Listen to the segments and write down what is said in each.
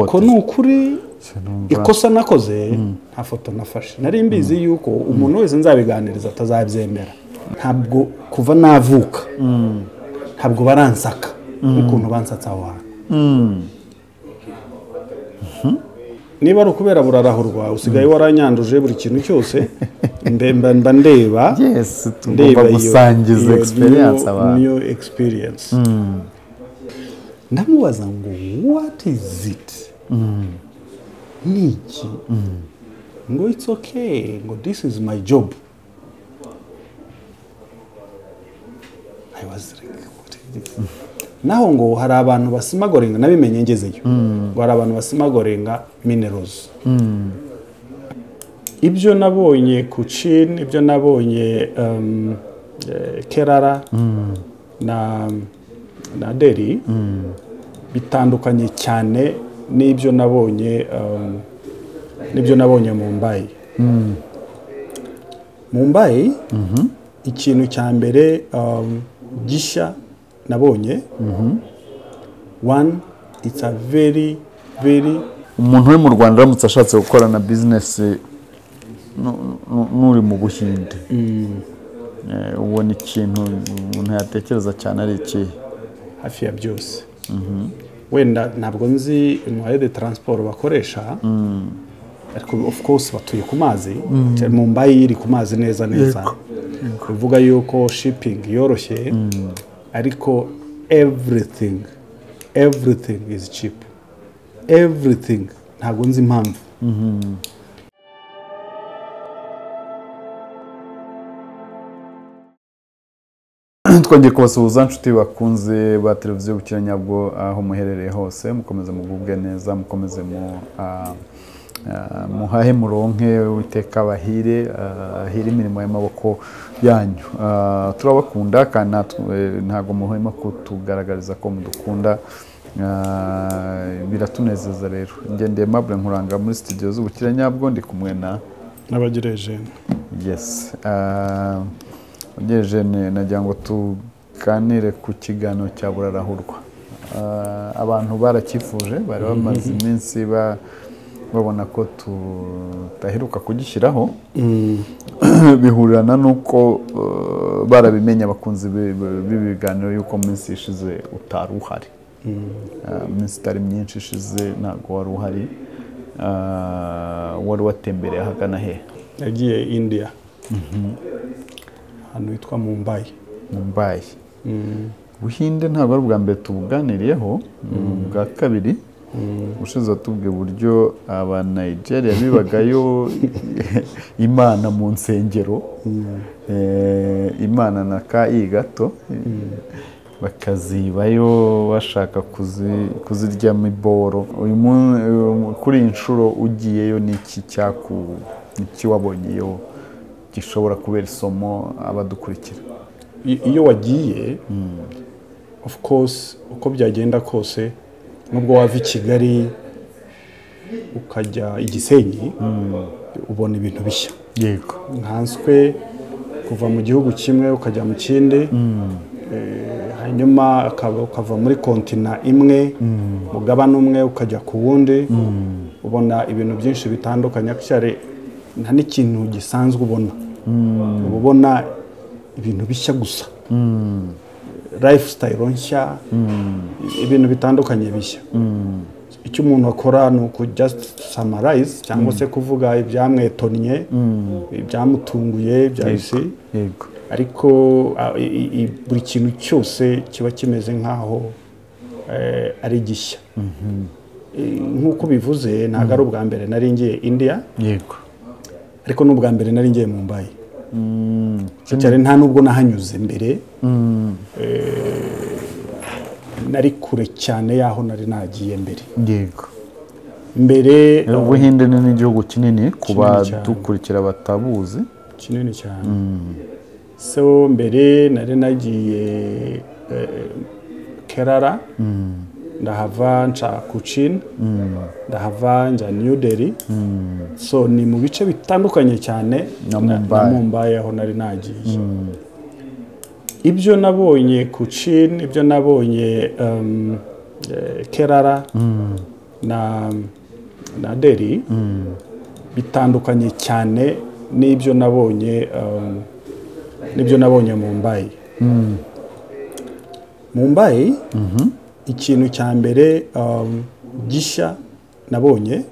Uko ni ukuri, ikosa nakoze nta foto nafashe. Nari mbizi yuko umuntu wese nzabiganiriza atazabyemera. Ntabwo kuva navuka ntabwo baransaka ukuntu bansatsa aho hantu. Niba ari ukubera burarahurwa usigaye waranyanduje buri kintu cyose, mba ndeba. Yes, tugomba gusangiza experience abantu. New experience. Ndamubaza ngo what is it? Niki? Ngo it's okay, ngo this is my job. I was like, what is this? Naho ngo hari abantu basimagorenga, nabimenye ngezeyo. Ngo hari abantu basimagorenga minerals. Ibyo nabonye Kuchin, ibyo nabonye Kerala na Delhi bitandukanye cyane n'ibyo nabonye n'ibyo nabonye Mumbai. Mumbai ikintu cya mbere gishya nabonye, one, it's a very very umuntu uri mu Rwanda aramutse ashatse gukorana business n'uri mu Buhinde, ubona ikintu umuntu yatekereza cyane ari ikihe? Hafi ya byose. Wenda ntabwo nzi moyen de transport bakoresha, ariko of course batuye ku mazi. Mumbai iri ku mazi neza neza, bivuga yuko shipping yoroshye, ariko everything is cheap, everything. Ntabwo nzi impamvu. Twongeye kubasuhuza nshuti bakunze ba televiziyo Ubukire Nyabwo aho muherereye hose, mukomeze mugubwe neza, mukomeze muhahe muronke, Uwiteka bahire, ahire imirimo y'amaboko yanyu. Turabakunda kandi ntabwo muhwema kutugaragariza ko mudukunda, biratunezeza. Rero ngendeye Mable Nkuranga muri studio z'Ubukire Nyabwo, ndi kumwe na Nabagire Eugene. Yes, Eugene, nagira ngo tuganire ku kiganiro cya Burarahurwa. Abantu barakifuje, bari bamaze iminsi babona ko tutaheruka kugishyiraho. Bihurirana nuko barabimenye abakunzi b'ibiganiro yuko mu minsi ishize utari uhari. Iminsi itari myinshi ishize ntabwo wari uhari. Wari watembereye ahagana he? Nagiye India, ahantu hitwa Mumbai. Mumbai. Buhinde ntabwo ari ubwa mbere tubuganiriyeho, ubwa kabiri. Ushize watubwiye uburyo aba Nigeria bibagayo Imana mu nsengero, Imana na kayi gato, bakazibayo bashaka kuziryamo iboro. Uyu kuri inshuro ugiyeyo niki niki wabonyeyo gishobora kubera isomo abadukurikira? Iyo wagiye, of course uko byagenda kose, nubwo wava i Kigali ukajya i Gisenyi, ubona ibintu bishya. Yego. Nkanswe kuva mu gihugu kimwe ukajya mu kindi, hanyuma ukava muri kontina imwe, mugabane umwe ukajya ku wundi, ubona ibintu byinshi bitandukanye. Actually nta n'ikintu gisanzwe ubona, ubona ibintu bishya gusa, lifestyle nshya, ibintu bitandukanye bishya. Icyo umuntu akora ni uku just summarize cyangwa se kuvuga ibyamwetonnye, ibyamutunguye, ibyahise. Yego. Ariko buri kintu cyose kiba kimeze nkaho ari gishya. Nk'uko bivuze, ntabwo ari ubwa mbere nari ngiye India. Yego. Ariko n'ubwa mbere nari ngiye Mumbai. Cyane nta nubwo nahanyuze mbere. Nari kure cyane yaho nari nagiye mbere. Yego. Mbere Ubuhinde ni igihugu kinini kuba dukurikira batabuzi, kinini cyane. So mbere nari nagiye Kerala, ndahava nca Kuchin, ndahava nja New Delhi. So ni mu bice bitandukanye cyane na Mumbai aho nari nagiye. Ibyo nabonye Kuchin, ibyo nabonye Kerala na Delhi bitandukanye cyane n'ibyo nabonye n'ibyo nabonye Mumbai. Mumbai, ikintu cya mbere gishya nabonye,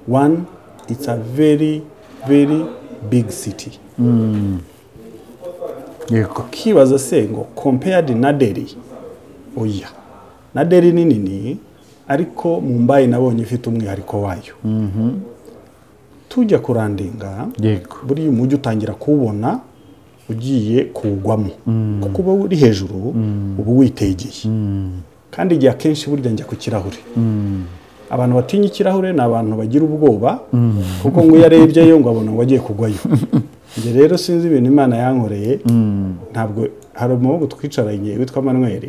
one, it's a very very big city. Ukibaza se ngo compared na Delhi? Oya, na Delhi ni nini, ariko Mumbai nabonye ifite umwihariko wayo. Tujya kurandinga, buriya umujyi utangira kuwubona ugiye kuwugwamo, kuko uba uri hejuru, uba witegeye. Kandi igihe akenshi burya njya ku kirahure. Abantu batinya ikirahure ni abantu bagira ubwoba, kuko ngo iyo arebyeyo ngo abona ngo agiye kugwayo. Njye rero sinzi ibintu Imana yankoreye. Ntabwo hari umuhungu twicaranye witwa Manuel,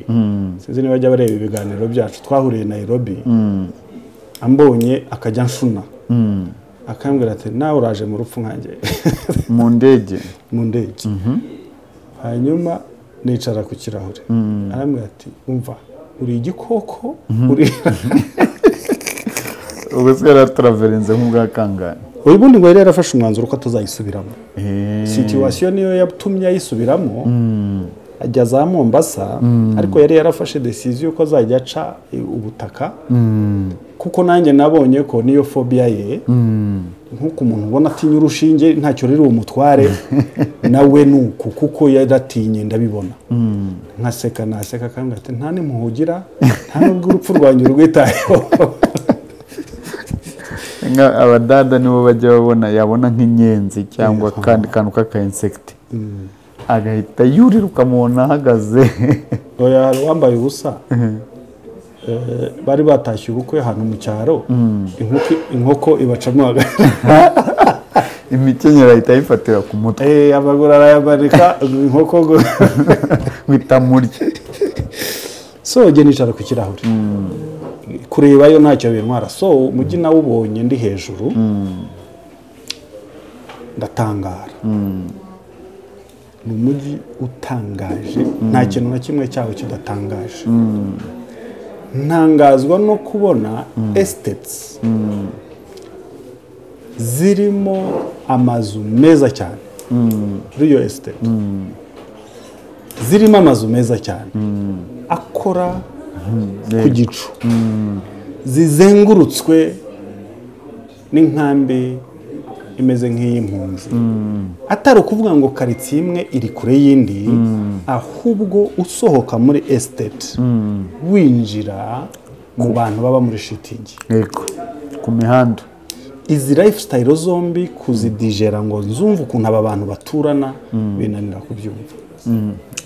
sinzi niba ajya bareba ibiganiro byacu, twahuriye Nairobi, ambonye akajya anshuna, akambwira ati: "Nawe uraje mu rupfu nkanjye." Mu ndege? Mu ndege. Hanyuma nicara ku kirahure, arambwira ati: "Umva, uri igikoko, uri." Ubwo se yarataraverenze nk'ubwa kangahe? Uyu bundi ngo yari yarafashe umwanzuro ko atazayisubiramo. Situation niyo yatumye ayisubiramo, ajya za Mombasa, ariko yari yarafashe décision ko azajya aca ubutaka, kuko nanjye nabonye ko niyo phobia ye. Nk'uko umuntu ubona atinya urushinge ntacyo riri umutware, nawe ni uku, kuko yaratinye ndabibona. Nkaseka, naseka akambwira ati: "Nta n'impuhugira, nta n'ubwo urupfu rwanjye urwitayeho." Nka abadada nibo bajya babona, yabona nk'inyenzi cyangwa akandi kantu k'aka insect, agahita yurira, ukamubona ahagaze. Oya, hari uwambaye ubusa. Bari batashye ubukwe ahantu mu cyaro, inkoko ibacamo hagati. Imikenyero ahita ayifatira ku mutwe. Amaguru arayamanika, inkoko ngo bitamurya. So njye nicara ku kirahure kurebayo, ntacyo bintwara. So umujyi nawubonye ndi hejuru, ndatangara. Ni umujyi utangaje, nta kintu na kimwe cyawo kidatangaje. Ntangazwa no kubona estates zirimo amazu meza cyane, real estate zirimo amazu meza cyane akora ku gicu, zizengurutswe n'inkambi imeze nk'iy'impunzi. Atari ukuvuga ngo karitsiye imwe iri kure y'indi, ahubwo usohoka muri estate winjira mu bantu baba muri shitingi. Yego, ku mihanda. Izi lifestyle zombi kuzidigera ngo nzumve ukuntu aba bantu baturana, binanira kubyumva.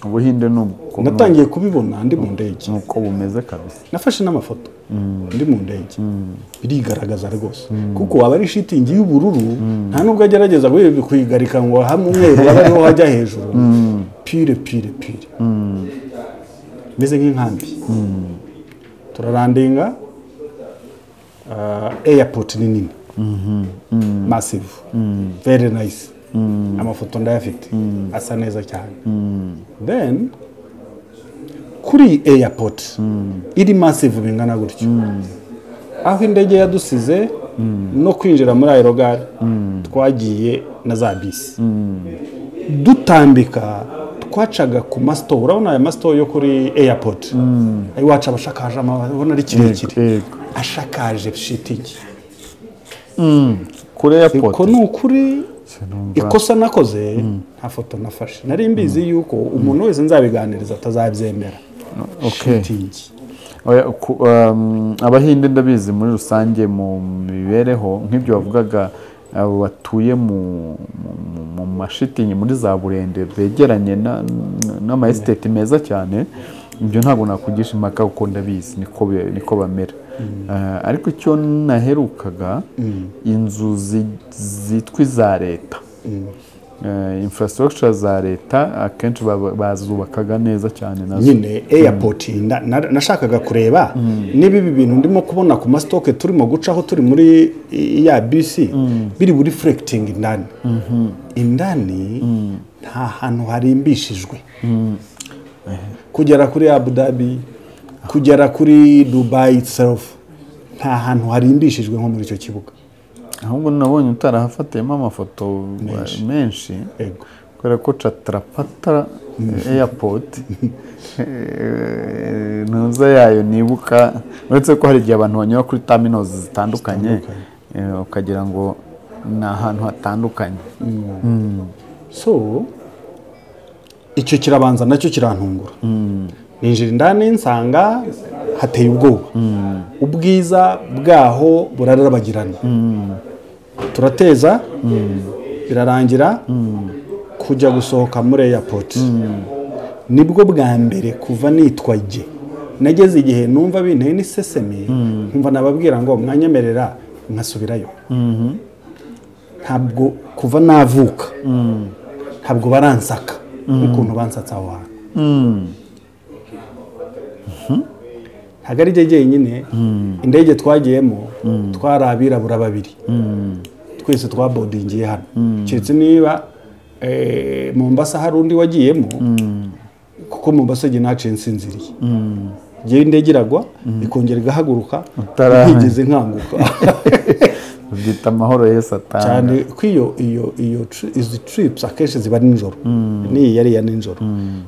Ubuhinde ni uko. Natangiye kubibona ndi mu ndege. Ni uko bumeze kabisa. Nafashe n'amafoto ndi mu ndege, birigaragaza rwose, kuko waba ari shitingi y'ubururu, nta nubwo agerageza kuyigarika ngo hamwe umweru abe ariho hajya hejuru. Pure pure pure, meze nk'inkambi. Turarandinga, airport ni nini, massive, very nice. Amafoto ndayafite, asa neza cyane. Then kuri iyi airport iri massive bingana gutyo, aho indege yadusize no kwinjira muri aérogare, twagiye na za bisi dutambika, twacaga ku masito. Urabona aya masito yo kuri airport iwacu aba ashakaje amabati, ubona ari kirekire, ashakaje shitingi. Kuri airport? Ko ni ukuri. Sinumva. Ikosa nakoze, nta foto nafashe. Nari mbizi yuko umuntu wese nzabiganiriza atazabyemera. Shitingi. Oya, Abahinde ndabizi muri rusange mu mibereho nk'ibyo bavugaga, abo batuye mu mashitingi muri za burende begeranye n'ama estate meza cyane, ibyo ntabwo nakugisha impaka kuko ndabizi niko bamera. Ariko icyo naherukaga, inzu zitwa iza leta, infrastructure za leta, akenshi bazubakaga neza cyane nazo. Nyine airport nashakaga kureba niba ibi bintu ndimo kubona ku masitoke turimo gucaho turi muri ya bisi biri buri reflecting indani. Indani nta hantu harimbishijwe. Kugera kuri Abu Dhabi, kugera kuri Dubai itself. Nta hantu harimbishijwe nko muri icyo kibuga. Ahubwo nabonye utarahafatiyemo amafoto menshi kubera ko Chhatrapati Airport ntuza yayo nibuka, uretse ko hari igihe abantu banyura kuri terminals zitandukanye ukagira ngo ni ahantu hatandukanye. So icyo kirabanza nacyo kirantungura. Ninjira indani nsanga hateye ubwoba. Ubwiza bwaho burarabagirana. Turateza birarangira kujya gusohoka muri airport. Nibwo bwa mbere kuva nitwa jye nageze igihe numva binteye n'isesemi, nkumva nababwira ngo mwanyemerera nkasubirayo. Ntabwo kuva navuka ntabwo baransaka ukuntu bansatsa aho hantu. Ntabwo ari jye jyenyine, indege twagiyemo twari abirabura babiri, twese twabodingiye hano, keretse niba Mombasa hari undi wagiyemo, kuko Mombasa jye naciye nsinziriye. Jyewe indege iragwa ikongera igahaguruka ntigeze nkanguka. Byita amahoro Yesu atanga. Cyane ko iyo izi trips akenshi ziba nijoro, n'iyi yari iya nijoro.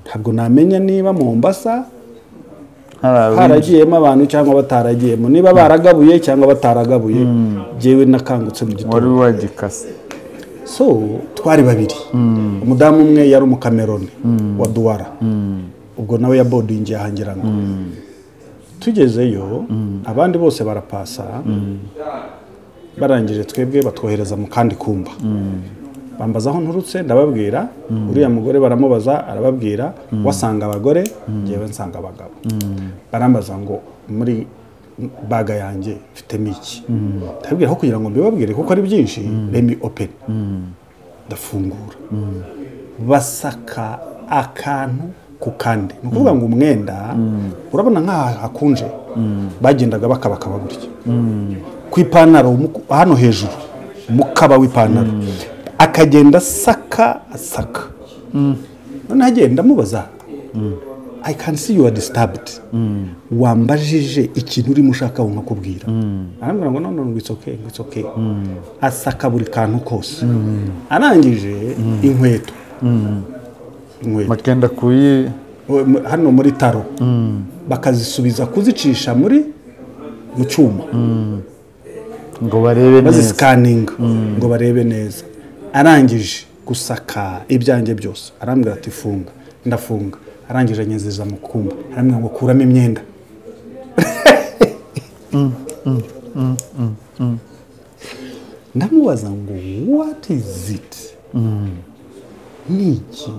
Ntabwo namenya niba Mombasa haragiyemo abantu cyangwa bataragiyemo, niba baragabuye cyangwa bataragabuye. Jyewe nakangutse mu gitondo. Wari wagikase. So twari babiri, umudamu umwe yari umukameroni wa Douala, ubwo nawe yabodingiye ahangira ngo tugezeyo abandi bose barapasa, barangije twebwe batwohereza mu kandi kumba. Bambaza aho nturutse ndababwira, uriya mugore baramubaza arababwira, wasanga abagore njyewe nsanga abagabo. Barambaza ngo muri baga yanjye mfitemo iki? Ndababwira aho kugira ngo mbibabwire kuko ari byinshi, let me open. Ndafungura. Basaka akantu ku kandi. Ni ukuvuga ngo umwenda urabona nk'aha hakunje, bagendaga bakabakaba gutya. Ku ipantaro hano hejuru umukaba w'ipantaro akagenda asaka asaka. Noneho agenda amubaza, I can see you are disturbed. Wambajije ikintu urimo ushaka nkakubwira. Arambwira ngo no no it's okay, it's okay. Asaka buri kantu kose. Arangije inkweto. Bakenda kuyi hano muri taro. Bakazisubiza kuzicisha muri mu cyuma. Ngo barebe neza. Baziscanning ngo barebe neza. Arangije gusaka ibyanjye byose. Arambwira ati funga. Ndafunga. Arangije anyezeza mu kumba. Arambwira ngo kuramo imyenda. Ndamubaza ngo what is it? Niki?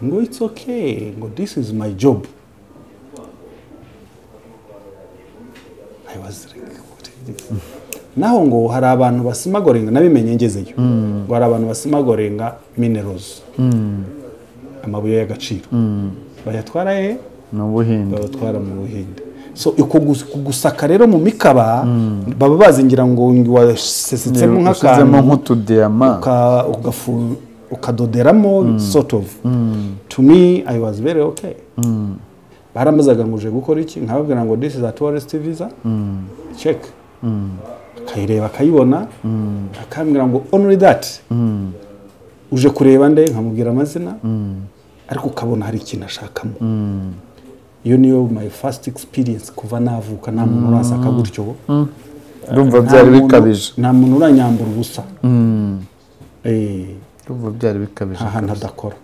Ngo it's okay, ngo this is my job. I was like, what is this? Naho ngo hari abantu basimagorenga, nabimenye ngezeyo. Ngo hari abantu basimagorenga minerals. Amabuye y'agaciro. Bayatwara he? Mu Buhinde. Bayatwara mu Buhinde. So uko gusaka rero mu mikaba baba bazingira ngo wasesetsemo nk'akantu nk'utudiyama ukadoderamo sort of. To me I was very okay. Barambazaga ngo uje gukora iki, nkababwira ngo this is a tourist visa. Check. Akayireba akayibona, akambwira ngo only that. Uje kureba nde, nkamubwira amazina, ariko ukabona hari ikintu ashakamo. Iyo niyo my first experience kuva navuka, nta muntu urasaka gutyo. Ndumva byari bikabije. Nta muntu uranyambura ubusa. Ndumva byari bikabije. Ahantu adakora.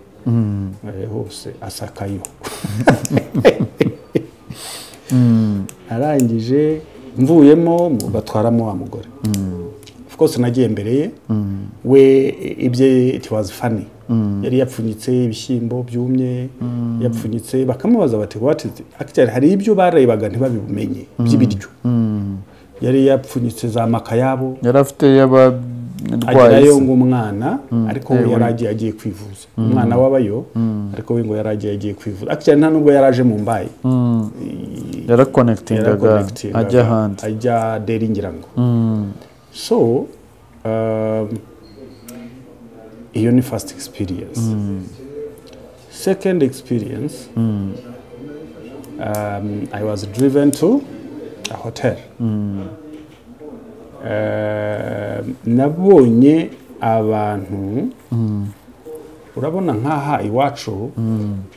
Hose asakayo. Arangije mvuyemo batwaramo wa mugore. Of course nagiye mbere ye. We ibye it was funny. Yari yapfunyitse ibishyimbo byumye, yapfunyitse bakamubaza bati what is it? Actually hari ibyo barebaga ntibabimenye by'ibiryo. Yari yapfunyitse za makayabo. Yari afite y'abarwayi ngo umwana, ariko we yaragiye agiye kwivuza. Umwana wabayo, ariko we ngo yaragiye agiye kwivuza. Actually nta nubwo yaraje mu Mumbai. Yarakonectingaga ajya ahandi. Ajya Delhi ngira ngo. So iyo ni first experience. Second experience, I was driven to a hotel. Nabonye abantu, urabona nk'aha iwacu,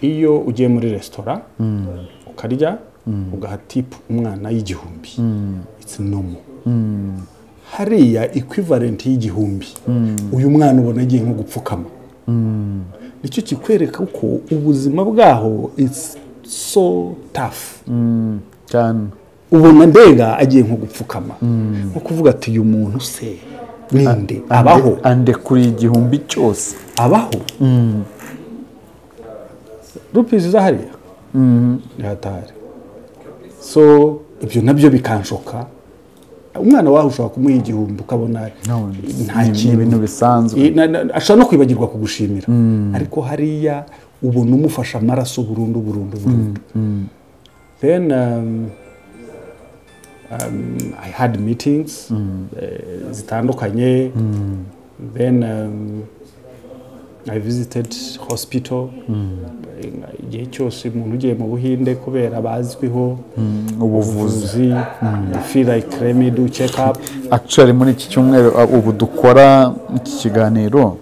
iyo ugiye muri resitora ukarya, ugaha tip umwana y'1000, it's normal. Hariya equivalent y'1000, uyu mwana ubona agiye nko gupfukama. Nicyo kikwereka ko ubuzima bwaho it's so tough cyane. Ubona mbega agiye nko gupfukama, nko kuvuga ati: "Uyu muntu se ninde abaho?" Ande kuri 1000 cyose. Abaho rupees zahariya ni hatari. So ibyo nabyo bikanshoka. Umwana wawe ushobora kumuha 1000 ukabona No, nta ni kintu. ibintu bisanzwe. Ashobora no kwibagirwa kugushimira, ariko hariya ubona umufasha amaraso burundu burundu burundu. Then I had meetings zitandukanye. Then I visited hospital. Igihe cyose umuntu ugiye mu Buhinde, kubera bazwiho ubuvuzi, ubuvuzi, I feel like let me do check up. Actually, muri iki cyumweru, ubu dukora iki kiganiro,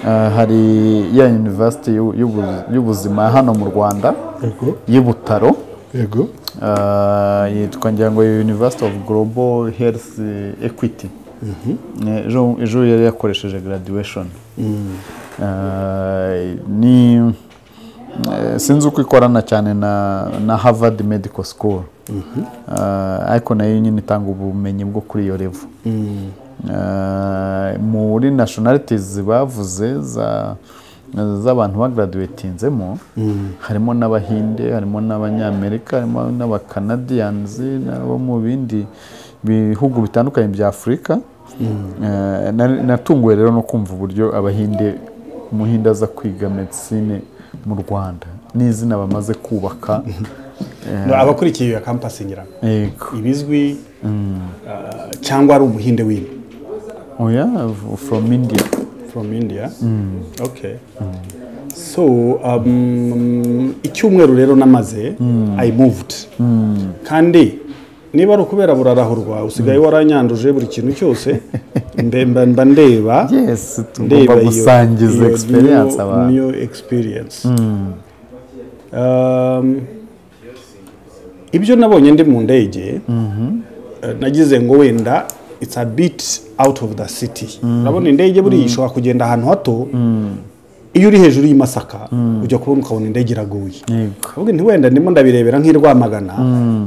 hari ya university y'ubuzima hano mu Rwanda y'i Butaro, yitwa ngira ngo University of Global Health Equity. Ejo yari yakoresheje graduation. Ni sinzi uko ikorana cyane na Harvard Medical School, ariko nayo nyine itanga ubumenyi bwo kuri iyo level. Muri nationalities bavuze z'abantu bagraduatinzemo, harimo n'Abahinde, harimo n'Abanyamerika, harimo n'Abacanadians n'abo mu bindi bihugu bitandukanye bya Afurika. Natunguwe rero no kumva uburyo Abahinde, Umuhinde aza kwiga medicine mu Rwanda n'izina bamaze kubaka. No, abakurikiye iyo campus ngira ngo ibizwi, cyangwa ari Umuhinde wino? Oya, from India. From India, okay. So icyumweru rero namaze, I moved. Kandi niba ari ukubera burarahurwa, usigaye waranyanduje buri kintu cyose, mba ndeba Yes, tugomba ndeba gusangiza iyo experience abantu. New experience. Ibyo nabonye ndi mu ndege, nagize ngo wenda it's a bit out of the city. Urabona indege buriya ishobora kugenda ahantu hato. Iyo uri hejuru y'i Masaka, ujya kubona ukabona indege iraguye. Ahubwo nti wenda ndimo ndabirebera nk'i Rwamagana,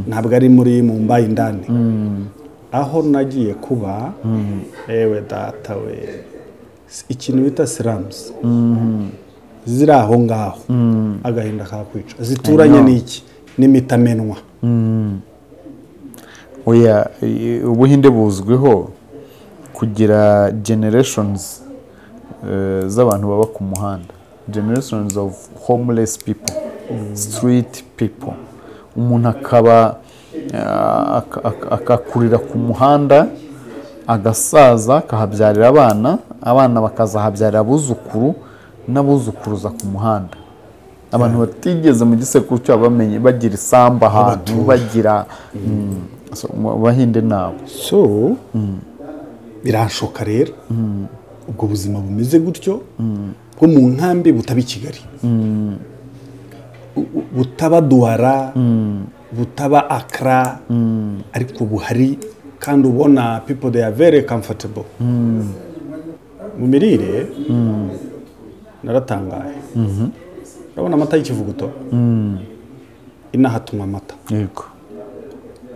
ntabwo ari muri Mumbai indani. Aho nagiye kuba, ewe data we, ikintu bita slums ziri aho ngaho, agahinda kakwica. Zituranye n'iki? N'imitamenwa. Oya, Ubuhinde buzwiho kugira generations z'abantu baba ku muhanda, generations of homeless people, street people. Umuntu akaba akakurira ku muhanda, agasaza akahabyarira abana, abana bakazahabyarira abuzukuru n'abuzukuruza ku muhanda. Abantu batigeze mu gisekuru cyabo bamenye bagira isambu ahantu bagira. So, mu Bahinde nabo. So biranshoka rero ubwo buzima bumeze gutyo bwo mu nkambi, butaba i Kigali, butaba Douala, butaba Accra, ariko buhari kandi ubona people, they are very comfortable. Mu mirire naratangaye. Urabona amata y'ikivuguto, inaha tunywa amata,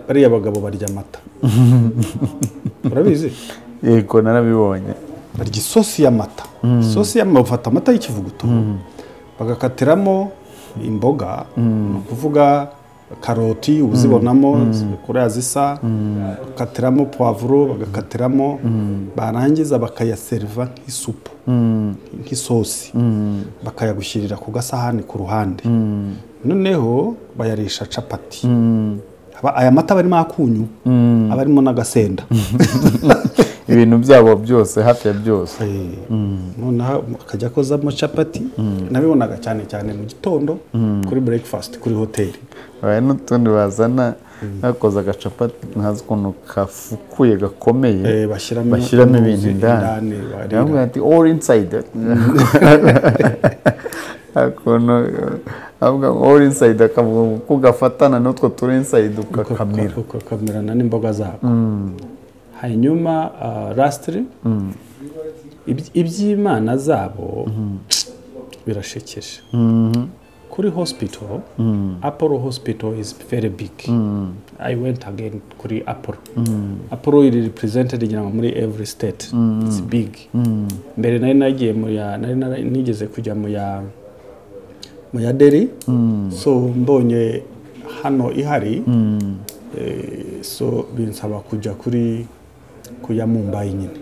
bariya bagabo barya amata, urabizi? Yego, narabibonye. Barya isosi y'amata. Isosi y'amata, bafata amata y'ikivuguto bagakatiramo imboga, ni ukuvuga karoti uba uzibonamo kuriya zisa, bakatiramo puwavuro, bagakatiramo, barangiza bakayaseriva nk'isupu, nk'isosi, bakayagushyirira ku gasahani ku ruhande. Noneho bayarisha capati. Aya mata aba arimo akunyu, aba arimo n'agasenda. Ibintu byabo byose, hafi ya byose. Noneho akajya akozamo capati. Nabibonaga cyane cyane mu gitondo kuri breakfast kuri hoteli. Hari n'utundi bazana. Bakoze agacapati ntazi ukuntu kafukuye gakomeye, bashyiramo ibintu indani, ati all inside. Avuga all inside akavuga ko gafatana n'utwo turi inside ukakamira ukakamirana n'imboga zako. Hanyuma lastly iby'Imana zabo birashekeje. Kuri hospital, Apollo Hospital is very big. I went again kuri Apollo. Apollo iri represented ngira ngo muri every state. It's big. Mbere nari nagiye mu ya nari nigeze kujya mu ya Delhi. So mbonye hano ihari, so binsaba kujya kuri kuya Mumbai nyine.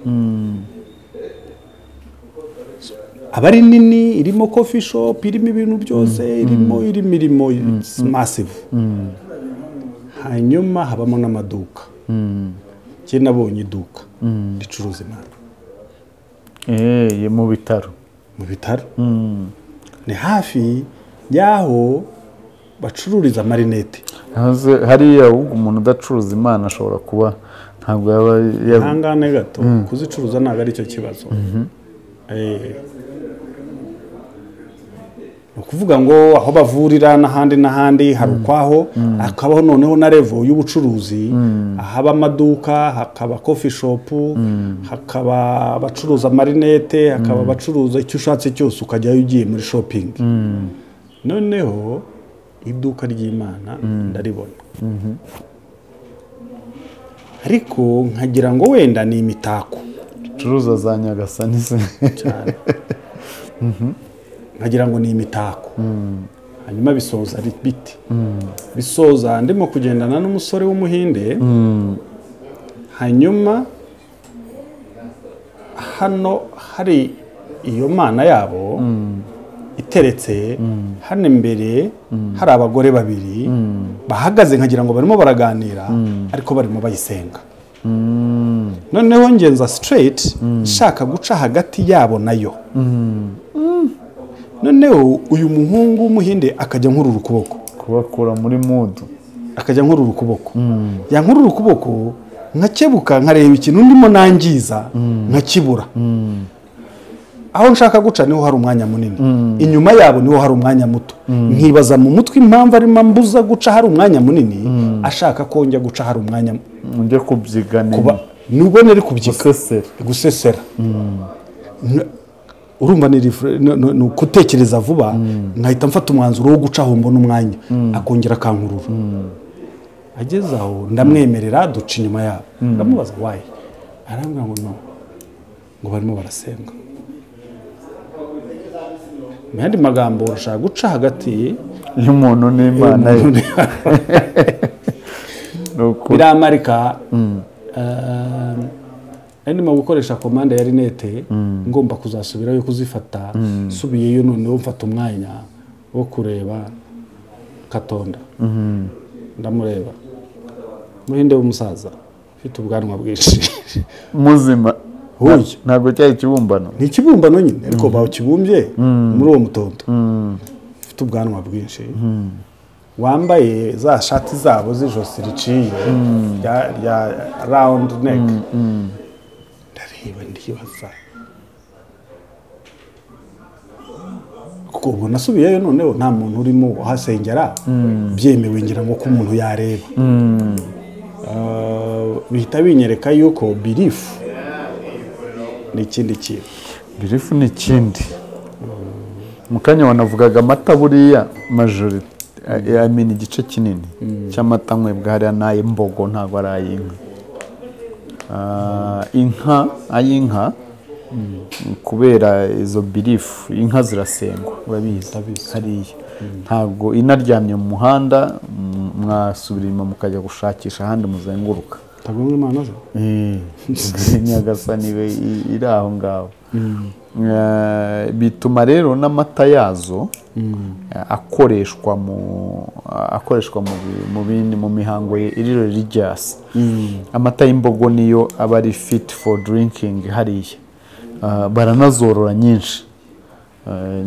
Abari nini, irimo coffee shop, irimo ibintu byose, irimo imirimo, it's massive. Hanyuma habamo n'amaduka. Njye nabonye iduka ricuruza imana. Mu bitaro. Mu bitaro. Ni hafi y'aho bacururiza amarinete. Hariya umuntu udacuruza imana ashobora kuba ntabwo yaba ihangane gato, kuzicuruza ntabwo ari cyo kibazo. Ukuvuga ngo aho bavurira n'ahandi n'ahandi hari ukwaho, hakabaho noneho na level y'ubucuruzi, ahaba amaduka, hakaba coffee shop, hakaba abacuruza amarinete, hakaba abacuruza icyo ushatse cyose, ukajyayo ugiye muri shopping. Noneho iduka ry'Imana ndaribona, ariko nkagira ngo wenda ni imitako curuza za Nyagasani se cyane. Nkagira ngo ni imitako. Hanyuma bisoza biti. Bisoza ndimo kugendana n'umusore w'umuhinde. Hanyuma hano hari iyo mana yabo iteretse, hano imbere hari abagore babiri bahagaze, nkagira ngo barimo baraganira, ariko barimo bayisenga. Noneho ngenza straight nshaka guca hagati yabo nayo. Noneho uyu muhungu w'umuhinde akajya nkurura ukuboko, kubakura muri mood, akajya nkurura ukuboko. Yankurura ukuboko nkakebuka, nkareba ikintu ndimo nangiza, nkakibura. Aho nshaka guca niho hari umwanya munini, inyuma yabo niho hari umwanya muto. Nkibaza mu mutwe impamvu arimo ambuza guca hari umwanya munini, ashaka ko njya guca hari umwanya njye kubyigana, nubwo nari kubyiga gusesera. Urumva ni ukutekereza vuba, nkahita mfata umwanzuro wo guca aho mbona umwanya, akongera akankurura. Ageze aho ndamwemerera, duca inyuma yabo. Ndamubaza why, arambwira ngo no, ngo barimo barasenga. Mu yandi magambo urashaka guca hagati y'umuntu n'Imana ye. Biramarika. Ndimo gukoresha komande ya rinete, ngomba kuzasubirayo kuzifata, subiyeyo noneho mfata umwanya wo kureba Katonda. Ndamureba, muhinde w'umusaza ufite ubwanwa bwinshi muzima. Ntabwo cyari ikibumbano, ni ikibumbano nyine, ariko bawukibumbye muri uwo mutondo. Ufite ubwanwa bwinshi, wambaye za shati zabo z'ijosi riciye rya round neck. Ndareba ndibaza, kuko ubu nasubiyeyo noneho nta muntu urimo uhasengera byemewe, ngira ngo ko umuntu yareba. Bihita binyereka yuko belief ni ikindi kintu. Belief ni ikindi. Mu kanya wanavugaga amata, buriya majority, I mean igice kinini cy'amata nywebwa hariya n'ay'imbogo, ntabwo ari ay'inka. Inka ay'inka kubera izo belief, inka zirasengwa urabizi hariya. Ntabwo inaryamye mu muhanda mwasubira inyuma mukajya gushakisha ahandi muzenguruka. Tagomba Imana ze. Nyagasani iri aho ngaho. Bituma rero n'amata yazo akoreshwa mu bindi, mu mihango iri religious. Amata y'imbogo niyo aba ari fit for drinking hariya. Baranazorora nyinshi.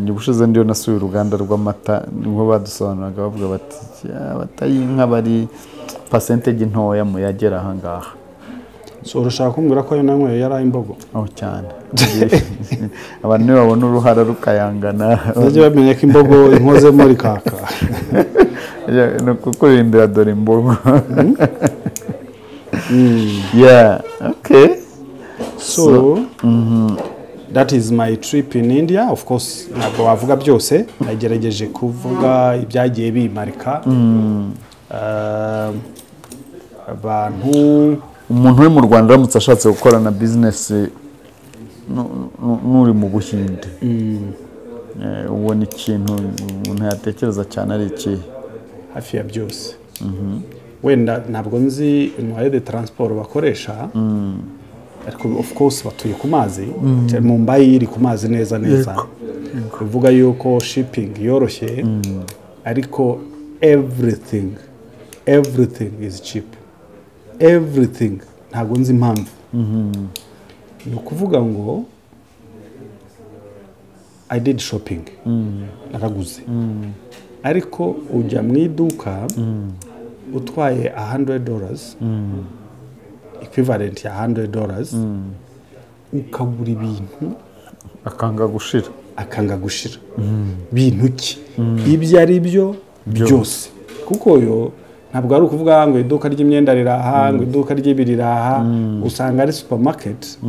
Ubushize ndiyo nasuye uruganda rw'amata, niho badusobanuraga bavuga bati amata y'inka bari percentage ntoya mu yagera aha ngaha. So urashaka kumbwira ko ayo nanyweye yari ay'imbogo? Oh cyane. Abantu nibabona uruhara rukayangana bajye bamenya ko imbogo inkozemo rikaka. Ni ukukurindira dore imbogo. Yeah, okay. So that is my trip in India. Of course ntabwo wavuga byose, nagerageje kuvuga ibyagiye bimarika. Abantu umuntu uri mu Rwanda aramutse ashatse gukorana business n'uri mu Buhinde, ubona ikintu umuntu yatekereza cyane ari ikihe? Hafi ya byose. Wenda ntabwo nzi moyen de transport bakoresha, ariko of course batuye ku mazi. Mumbai iri ku mazi neza neza, bivuga yuko shipping yoroshye, ariko everything is cheap, everything. Ntabwo nzi impamvu. Ni ukuvuga ngo I did shopping, naraguze, ariko ujya mu iduka utwaye $100, equivalent ya $100, ukagura ibintu akanga gushira. Akanga gushira. Bintu ki ibyo ari byo byose, kuko yo ntabwo ari ukuvuga ngo iduka ry'imyenda riraha, ngo iduka ry'ibi riraha, usanga ari supermarket,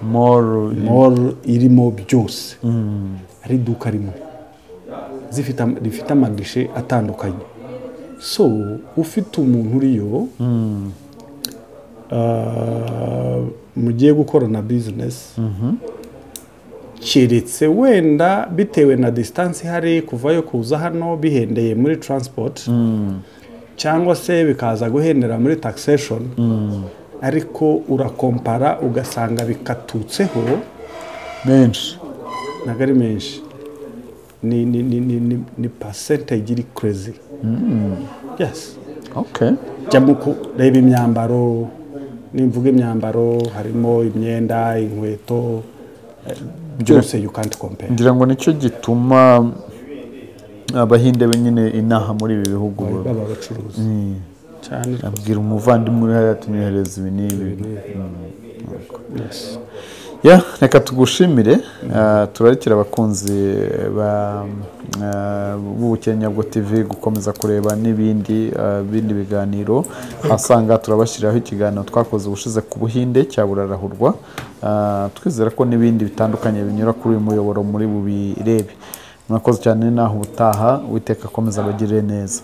mall irimo byose, ari iduka rimwe rifite amagishe atandukanye. So ufite umuntu uriyo mugiye gukorana business, keretse wenda bitewe na distance ihari kuvayo kuza hano bihendeye muri transport, cyangwa se bikaza guhendera muri taxation, ariko urakompara ugasanga bikatutseho menshi. Ntabwo ari menshi, ni percentage iri crazy. Yes. Okay. Jya mu kureba imyambaro, nimvuga imyambaro harimo imyenda, inkweto, byose, you can't compare. Ngira ngo nicyo gituma Abahinde nyine inaha muri ibi bihugu baba abacuruzi cyane. Abwira umuvandimwe uri hariya tunyohereza ibi n'ibi. Yes. Ya, reka tugushimire. Turarikira abakunzi ba b'Ubukene Nyabwo TV gukomeza kureba n'ibindi bindi biganiro. Asanga turabashyiriraho ikiganiro twakoze ubushize ku Buhinde cya Burarahurwa. Twizera ko n'ibindi bitandukanye binyura kuri uyu muyoboro muri bubirebe. Murakoze cyane, naho ubutaha, Uwiteka akomeza abagirire neza.